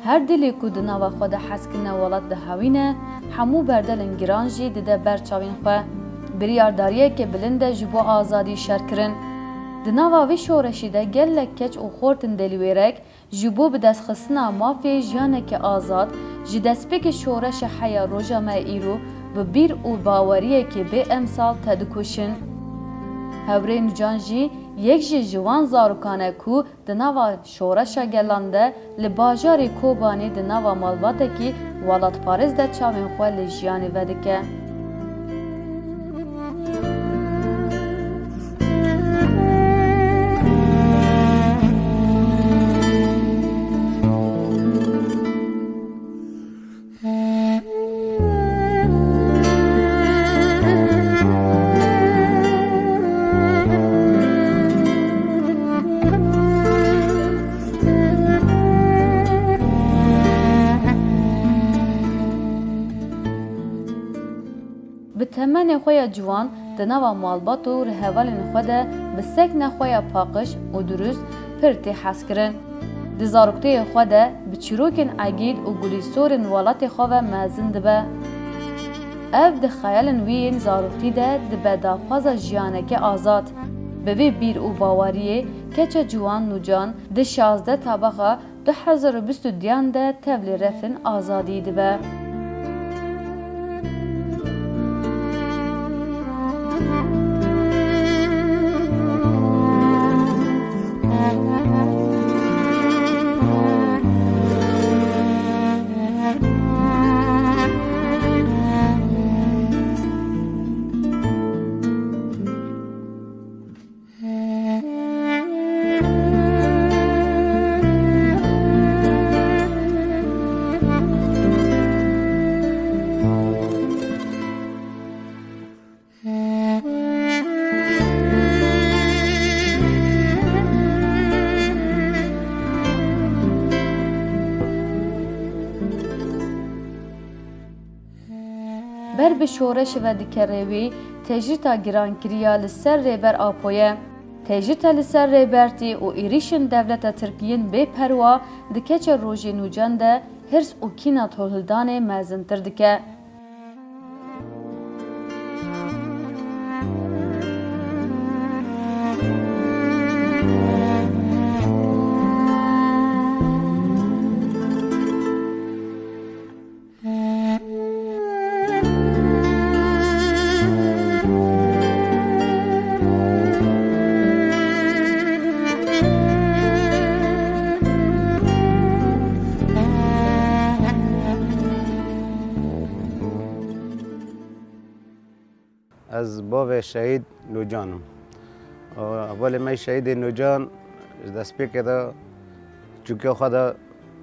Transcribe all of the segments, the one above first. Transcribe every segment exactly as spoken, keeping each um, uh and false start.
Her dilê ku di nava xwe de hezkirine welat dihewîne, hemû berdelên giran jî dide ber çavên xwe. Biryardariyeke bilind e ji bo azadî şer kirin. Di nava vî şoreşî de gelek keç û xortên delwêrek ji bo bidestxistina mafê jiyaneke azad, ji destpêkê şoreşa heya roja me îro bi bîr û baweriyekê bê emsal tedikoşin. Hevrê Nûcan jî yek ji ji wan zarokan e ku di nava şoreşa gelan de li bajarê Kobanê di nava malbatekî welatparêz de çavên xwe li jiyanê vedike. Bi temenê xwe ya ciwan di nava malbat û rihevalên xwe de bi sekna xwe ya paqij û dirust pir tê hezkirin. Di zaroktiyê xwe de bi çîrokên egîd û gulîsorên welatê xwe ve mezin dibe. Ev di xeyalên wî yên zaroktî de dibe daxwaza jiyaneke azad. Bi vê bîr û baweriyê keça ciwan Nûcan di şazdeh Tebaxa du hezar û bîst û duyan de tevlî refên azadî dibe. Ber bi şoreşê ve dikerê wî, tecrîta girankirî ya li ser Rêber Apo ye. Tecrîta li ser Rêbertî û êrîşên dewleta Tirk yên bêperwa di keça rojê nûcan de hirs û kîna tolhildanê mezintir dike. Ez bavê Şehîd Nûcan im. Hevalê me Şehîdê Nûcan ji destpêkê de çûkiya xwe de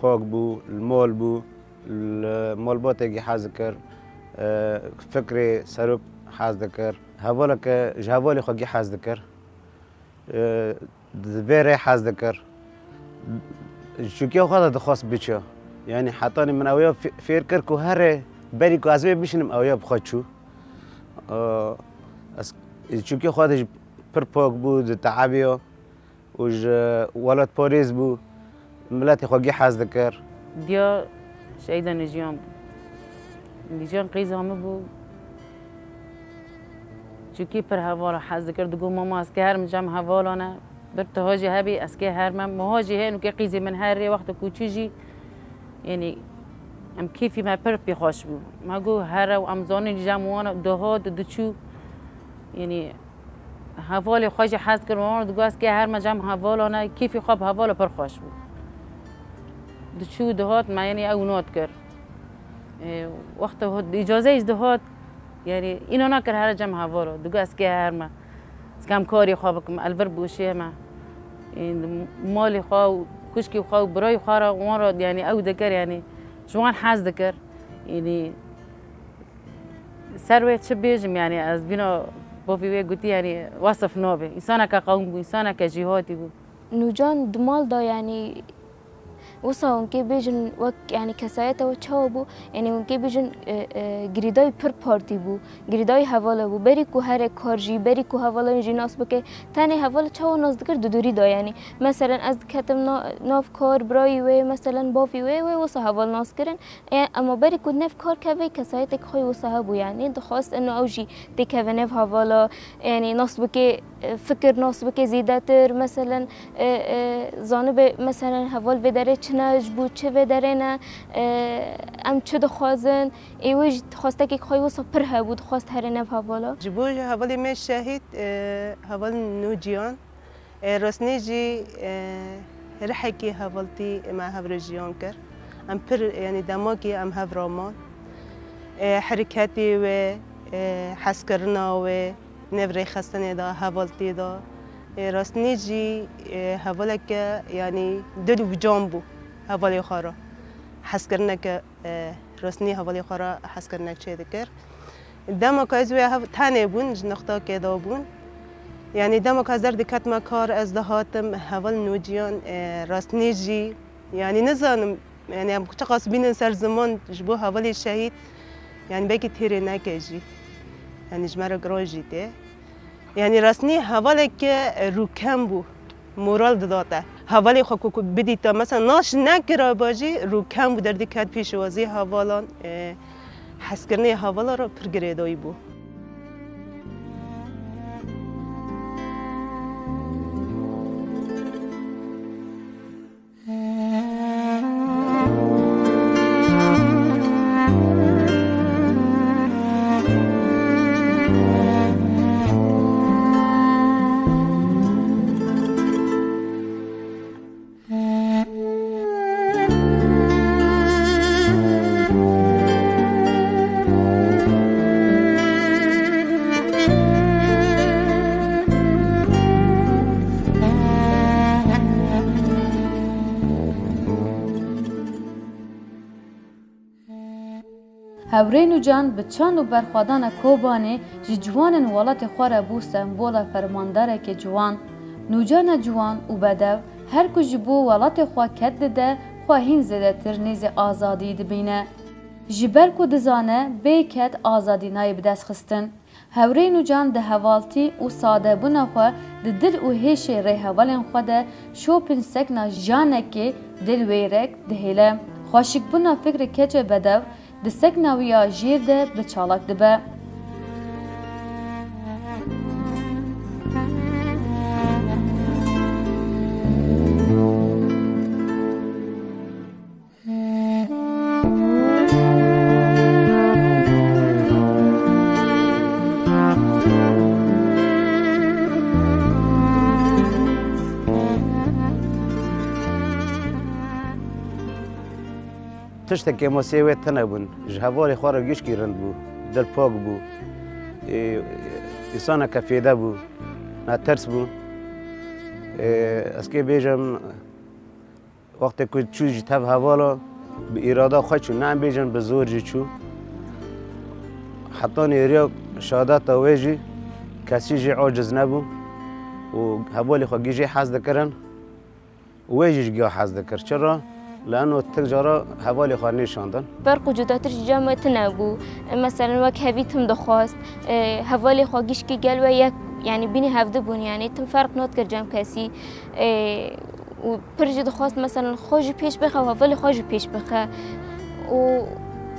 pak bû, li mal bû, li malbatekî hez dikir, e, fikrê serok hez dikir. Hevaleke ji hevalê xwe gî hez dikir. E, di vê rê hez dikir. Ji çûkiya xwe de dixwest biçe. Yanî hetanî min ew ya fê-, fêr kir ku here Berî ku ez wê bişînim, ew ya bi xwe çû. Ee, ez, çûkê xwe de jî pir pak bû, diteebiya û ji welatparêz bû, miletê xwe gî hez dikir. Diya Şehîda Nûjiyan bû. Nûjiyan qîza min bû. Çûkî pir hevala hez dikir, digot, "Mama, ez kê herim cem hevalan e." Bir tiha jî hebî, ez kê hermem. Miha jî hê nûkê qîzê min her rê wexta ku çû jî, yanî em kêfî me pir pê xweş bû. Me got, "Here û em zanin cem wan e." Dihat diçû, yanî hevalê xwe jî hez kir, wan digot, "Ez kê herme cem hevalan e." Kêfî xwe bi hevala pir xweş bû. Diçû dihat me, yanî ew nat kir. Ê, wexta hot, îcazeyê jî dihat, yanî îna nakir here cem hevala. Digot, "Ez kê herme. Ez kem karê xwe bikim, elvir bûşê me." Ê, malê xwe û xwişkê xwe û birayê xwe re, wan re, yanî ew dikir, yanî ji wan hez dikir. Yanî ser wê çi bêjim, yanî ez bîna bavê wê gotî, yanî wesif nabe. Însaneke qewim bû, însaneke jîhatî bû. Nûcan di mal de, yanî, wisa hûn kê bêjin wek, yanî, kesayeta we çawa bû? Yanî, hûn kê bêjin, e, e, girêdayî pir partî bû, girêdayî hevala bû. Berî ku here kar jî, berî ku hevala jî nas bike, tenê hevala çawa nas dikir di dûrî de, yanî. Meselen, ez diketim na-, nav kar, birayî wê, meselen, bavê wê, wê wisa heval nas kirin. E, ema berî ku nev kar keve, kesayeteke xwe wisa hebû, yanî dixwest ino ew jî têkeve nev hevala, yanî nas bike, e, fikir nas bike zêdetir, meselen, e, e, zanibe, meselen, heval vê derê çi ne, ji bo çi vê derê ne, e, em çi dixwazin, ê wê jî xwestekek xwe wisa pir hebû, dixwest here nev hevala. Ji bo hevalê me şehîd, e, heval Nûciyan, E, rastî jî, e, rihekî hevaltî me hev re jiyan kir. Em pir, yanî demakî em hev re man. E, hereketê wê, e, hezkirina wê, nev rêxistinê de, hevaltî de. E, rastî jî, e, hevaleke, yanî dil û can bû hevalê xwe re. Hezkirineke E, rastî hevalê xwe re hezkirinek çêdikir. Dema ku ez wê hev tenê bûn, ji nixtakê de bûn. Yanî dema ku ez derdiketime kar, ez dihatim heval Nûciyan, e, rastî jî, yanî nizanim, yanî em çiqas bînin ser ziman ji bo hevalê şehîd, yanî belkî têrê neke jî. Yanî ji me re giran jî tê. Yanî rastî hevaleke rûken bû, moral dida te. Hevalê xwe ku, ku bidîta, mesela nas nekiraba jî rûken bû, derdiket pêşwazî hevalan, e, hezkirinê hevala re pir girêdayî bû. Hewrê Nûcan bi çand û berxwedana Kobanê ji ciwanên welatê xwe re bû sembola fermandarekê ciwan. Nûcana ciwan û bedew her ku ji bo welatê xwe ked dide, xwe hîn zêdetir nêzî azadî dibîne. Ji ber ku dizane bê ked azadî nayê bi dest xistin. Hewrê Nûcan di hevaltî û sadebûna xwe, di dil û hêşê rêhevalên xwe de şopîn sekna janekê dilwêrek dihêle. Xweşikbûna fikrê keçê bedew di sekna wî ya jêr de bi çalak dibe. Tiştekê masê wê tune bûn. Ji hevalê xwe re gişkî rind bû, dilpak bû. Ê, îsaneke fêde bû, netirs bû. Ê, ez kê bêjim, Wextê ku çû ji tev hevala, bi îrada xwe çû, ne em bêjin bi zor jî çû. Hetanî riya şehadeta wê jî kesî jî aciz nebû û hevalê xwe gî jê hez dikirin û wê jî ji giya hez dikir. Çira? Lano tek cara hevalê xwe nêşandin. Ferq û cudatir ji cem we tune bû. Meselen wek hevî tim dixwast. E, hevalê xwe gişkî gel we yek, yanî bînî hevdi bûn, yanî tim ferq nadikir cem kesî. E, û pir jî dixwast, meselen, xwe jî pêş bixe û hevalê xwe jî pêş bixe. Û,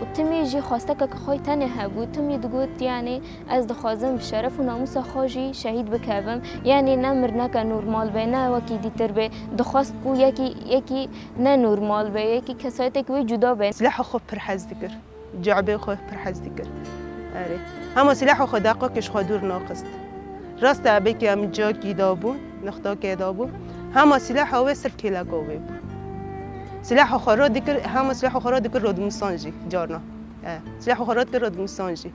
û timî jî xwestekeke xwe tenê hebû. Timî digot, yanî, ez dixwazim bi şeref û namûsa xwe jî şehîd bikevim. Yanî ne mirineke normal be, ne wekî dîtir be. Dixwest ku yekî, yekî ne normal be, yekî kesayetek wê cuda be. Silaha xwe pir hez dikir. Cebê xwe pir hez dikir. Erê. Hema silaha xwe deqakê ji xwe dûr naxist. Rast e, belkî em cakî da bûn, nixtakê da bûn. Hema silaha wê sirf kêleka wê bû. Silaha xwe ro dikir, hema silaha xwe ro dikir rodimisan jî carna. E, silaha xwe ro dikir rodimisan jî.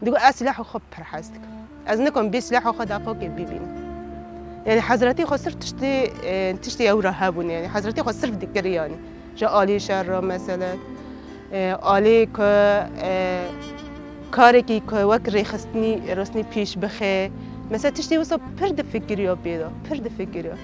Digo, ez silaha xwe pir hez dikim. Ez nikom bê silaha xwe deqakê bibînim. Yani hezretî xwe sirf tiştê, e, tiştê ew re hebûn, yani hezretî xwe sirf dikir yani. Ji alî şer re meselen, e, alî ku, e, karekî ku wek rêxistinî, rosnî pêş bixe. Mesela tiştê wisa pir difikiriya pê de, pir difikiriya.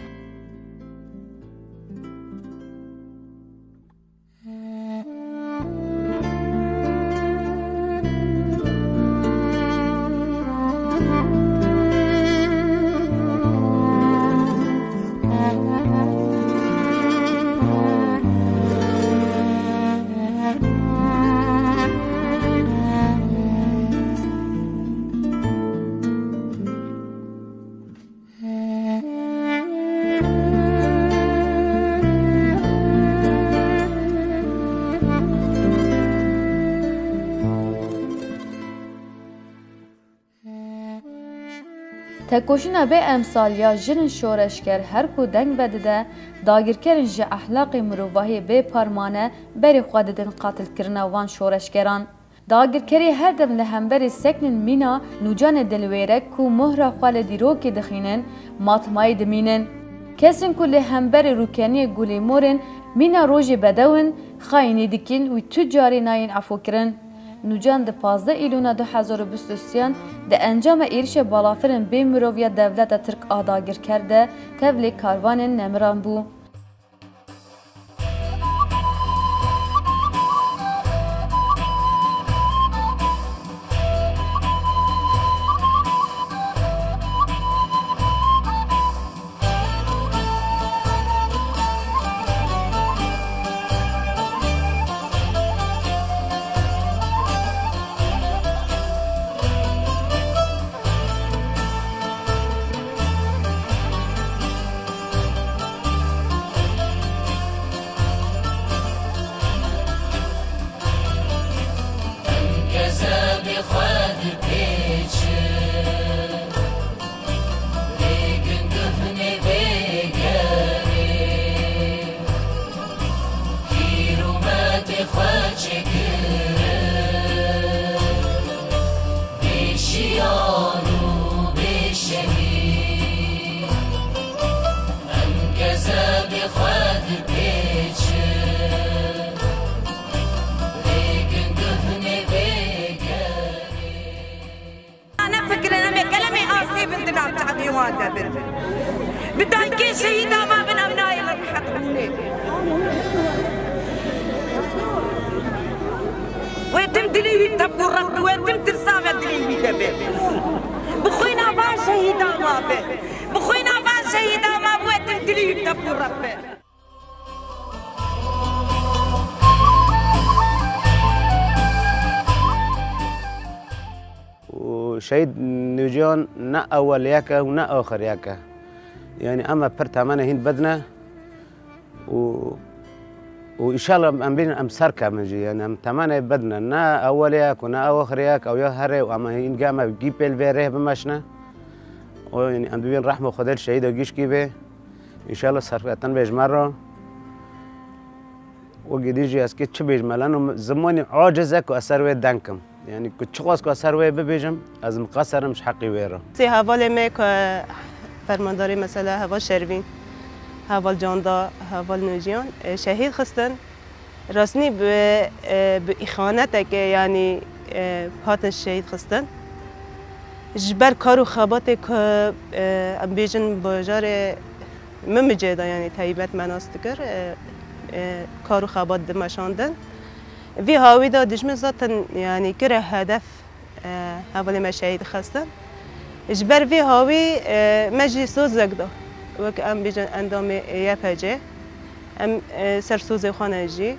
Tekoşîna bê emsal ya jinên şoreşger her ku deng vedide, dagirkerên ji ehlaqê mirovahiyê bê parmane berê xwe didin qatilkirina van şoreşgeran. Dagirkerî her dem li hemberî seknên mîna Nûcanê Dilwêrek ku mohra xwe li dîrokê dixînin, matmayî dimînin. Kesên ku li hemberî rûkeniyê Gulê Mor in, mîna rojê bedew in, xayînî dikin, wî tu carî nayên efûkirin. Nûcan di pazdeh Îlûna du hezar û bîst û sêyan di encama êrişa balafirên bê mirov ya dewleta Tirk a dagirker de tevlî karvanên nemiran bû. Em kezebê xwe dipêçin, lê gunduxnê bêgerê, kîrometê xwe çêkirin, bê şiyan û bê şehîd. Em kezebê xwe dipêçin, lê gunduxnê bêgerê. Ne fikirin, em ê kelemê asê bin di navçavê wan de bin. Bi dayikê şehîda me bin, em nayê li rehet bûnê. Wê tim dilê wî tep û rep bi, wê tim tirsa me dilê wî de be. Bi xwîna van şehîda me be. Bi xwîna van şehîda me bi, wê tim dilê wî tep û rep be. û Şehîd Nûcan ne eweliyek e û ne axiriyek e. Yanî em ê pir temenê hîn bidne û, û înşallah em bînin em serkevin jî. Yanî em temenê bidne. Ne eweliyek û ne axiriyek, ew ya herê û em hîn geme gî pêl vê rêh bimeşne. O, yanî em dibîn rehma Xwedê li şehîda gişkî bê. Înşallah serketin bê ji me re. Wekî dî jî ez kê çi bêjim, lano zimanî aciz e ku ez ser wê deng kim. Yanî ku çiqas ku ez ser wê bibêjim, ez miqeser im ji heqî wê re. Sê hevalê me ku fermandarê mesela heval Şervîn, heval Canda, heval Nûciyan, e, şehîd xistin. Rastî bi, e, bi îxaneteke, yanî, e, hatin şehîd xistin. Ji ber kar û xebatê ku, e, em bêjin bajarê Mimicê de, yanî, teybet me nas dikir, e, e, kar û xebat dimeşandin. Vî hawî de dijmin zaten, yanî, kire hedef, e, hevalê me şehîd xistin. Ji ber vî hawî, e, me jî sozek da. Wek em bêjin endamê Y P C, em, e, ser sozê xwe ne jî.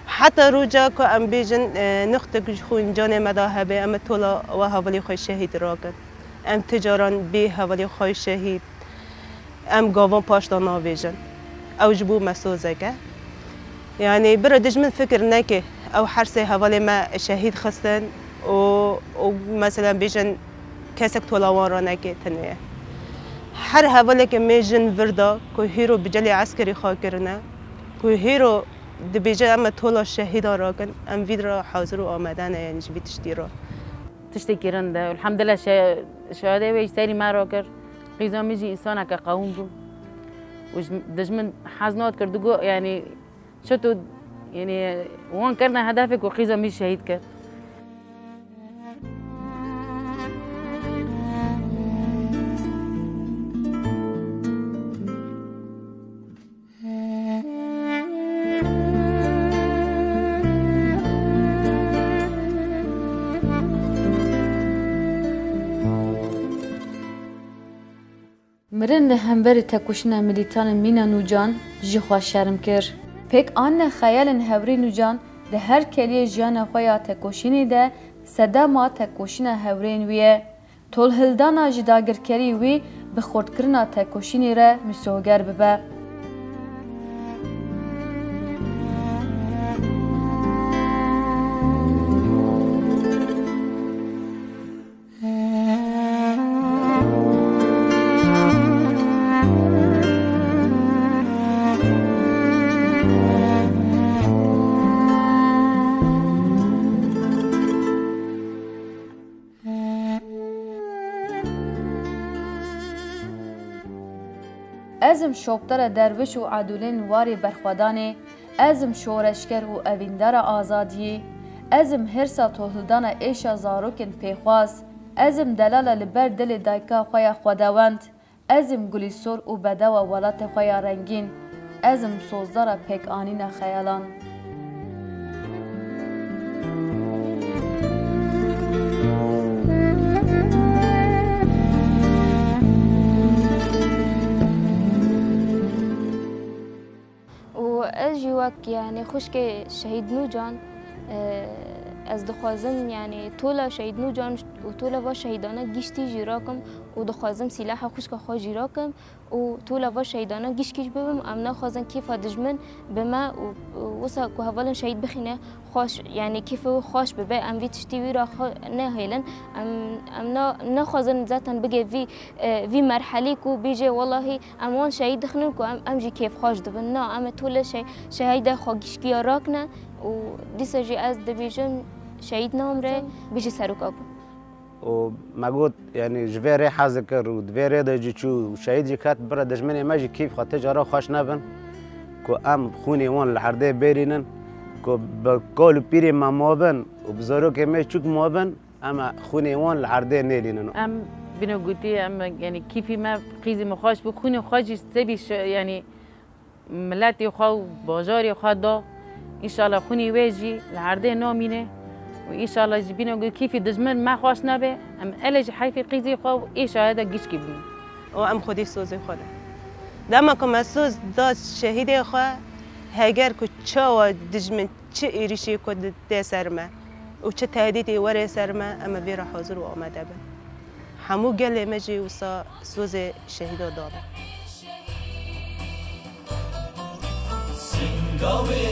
Heta roja ku em bêjin, e, nuqtek ji xwîncanê me de hebe, em ê tola we hevalê xwe şehîd rakin. Em ti caran bê hevalê xwe şehîd, em gavan paş de navêjin. Ew ji bo me sozek e. Yanî bira dijmin fikir neke, ew her sê hevalê me şehîd xistin û, û mesela bêjin kesek tola wan re neke tenê ye. Her hevaleke mêjin vir da ku hîro bi celê eskerî xwe kirine, ku hîro dibêje em ê tola şehîdan rakin, em vî re hazir û amade ne, yanî ji vî tiştî re. Tiştekî rind e. Elhamdulillah şe-, şehadê wê ji serî me re kir. Qîza min jî însaneke qewim bû. Û ji, dijmin hez nadikir, digot, yanî, çito, yanî, wan kirine hedefê ku qîza min şehîd kir. Mirin li hemberî tekoşîna milîtanên Mîna Nûcan jixwe şerm kir. Pêk anîne xeyalên Hevrê Nûcan di her keliyê jiyana xwe ya tekoşînê de sedema tekoşîna hevrêyên wî ye. Tolhildana ji dagirkerî wî bi xurtkirina tekoşînê re misoger bibe. Ez im şopdara derwiş û edûlên warê berxwedanê, ez im şoreşger û evîndara azadiyê, ez im hêrsa tolhildana êşa zarokên pêxwaz, ez im delala li ber dilê dayika xwe ya xwedawend, ez im gulîsor û bedewa welatê xwe ya rengîn, ez im sozdara pêkanîna xeyalan. Û ez jî wek, yanî, xwişkê Şehîd Nûcan, e, ez dixwazim, yanî, tola Şehîd Nûcan û tola va şehîdana giştî jî rakim û dixwazim sîlaha xwişka xwe jî rakim. Û tola va şehîdana gişkî jî bibim, em naxwazin kêfa dijmin bi me û, û wisa ku hevalên şehîd bixîne xweş, yanî kêfê wî xweş bibe, em vî tiştî wî re xwe nehêlin. Em, em na-, naxwazin zaten bige vî, e, vî merhelî ku bêje, welahî em wan şehîd dixinin ku em, em jî kêfxweş dibin. Na, em ê tolê şe-, şehîdê xwe gişkî ya rakine û dîsa jî ez dibêjim, şehîd namre, bijî seroka ku. Û me got, yanî ji vê rê hez dikir û di vê rê de jî çû û şehîd jî ket, bira dijminê me jî kîf xwe ti cara xweş nebin ku em xûnê wan li erdê bêrînin, ku bi kal û pîrê me mabin û bi zarokê me çûk mabin, em ê xûnê wan li erdê nêlînin. Em bîne gotî, em, yanî kîfî me, qîzî me xweş bû, xûnê xwe jî sebî şe-, yanî miletê xwe û bajarê xwe da. Înşallah xwînê wê jî li erdê namîne û înşallah ji bîna ku kîfî dijmin me xweş nebe, em elê ji heyfê qîzê xwe û êşa de giçkî bûn. Û em xwedî sozê xwe de. Dema ku me soz da şehîdê xwe, heger ku çawa dijmin çi êrişê ku di tê ser me û çi tehdîtê were ser me, em ê vê re hazir û amade bin. Hemû gelê me jî wisa sozê şehîda dane. Singavê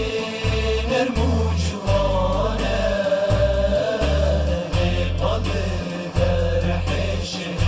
nerm û ciwan e, lê qad derhê şehîd.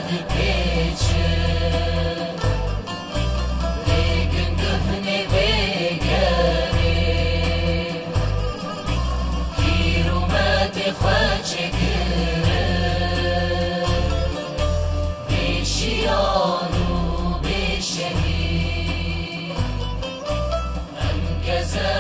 Pêçe, lê gingifinê bêgerê, kîrometê xwe çêkire, bê şiyan û bê şehîd. Em keze